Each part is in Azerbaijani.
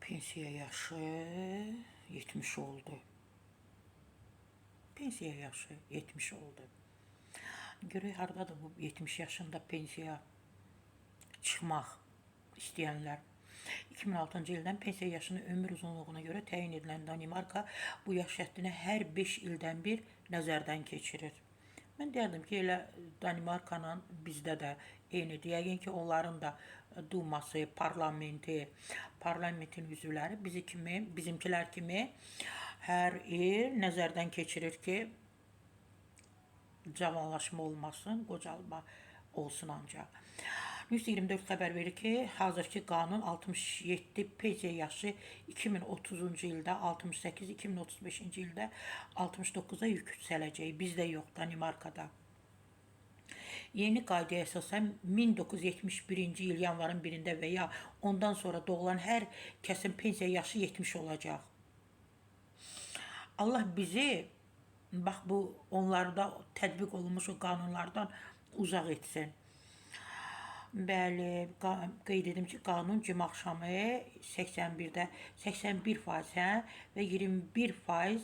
Pensiya yaşı 70 oldu. Pensiya yaşı 70 oldu. Görək hardadır bu 70 yaşında pensiya çıxmaq istəyənlər. 2006-cı ildən pensiya yaşını ömür uzunluğuna görə təyin edilən Danimarka bu yaş həddini hər 5 ildən bir nəzərdən keçirir. Mən deyərdim ki, elə Danimarkanın bizdə də eynidir. Yəqin ki, onların da duması, parlamenti, parlamentin üzvləri bizi kimi, bizimkilər kimi hər il nəzərdən keçirir ki, cavanlaşma olmasın, qocalma olsun ancaq. News 24 xəbər verir ki, hazırki qanun 67 pensiya yaşı 2030-cu ildə 68, 2035-ci ildə 69-a yüksələcək. Bizdə yox, Danimarkada. Yeni qaydaya əsasən 1971-ci il yanvarın 1-də və ya ondan sonra doğulan hər kəsin pensiya yaşı 70 olacaq. Allah bizi bax bu onlarda tətbiq olunmuş o qanunlardan uzaq etsin. Bəli, qeyd edim ki, qanun cümə axşamı 81-də 81% hə və 21%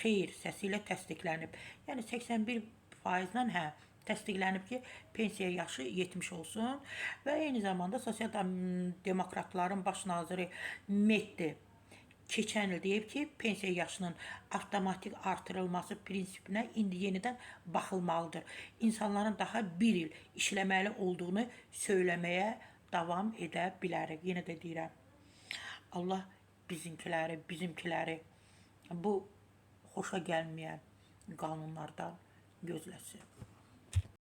xeyir səsi ilə təsdiqlənib. Yəni 81%-lə hə təsdiqlənib ki, pensiya yaşı 70 olsun və eyni zamanda sosial demokratların baş naziri Metti keçən il deyib ki, pensiya yaşının avtomatik artırılması prinsipinə indi yenidən baxılmalıdır. İnsanların daha bir il işləməli olduğunu söyləməyə davam edə bilərik. Yenə də deyirəm, Allah bizimkiləri, bizimkiləri bu xoşa gəlməyən qanunlardan gözləsin.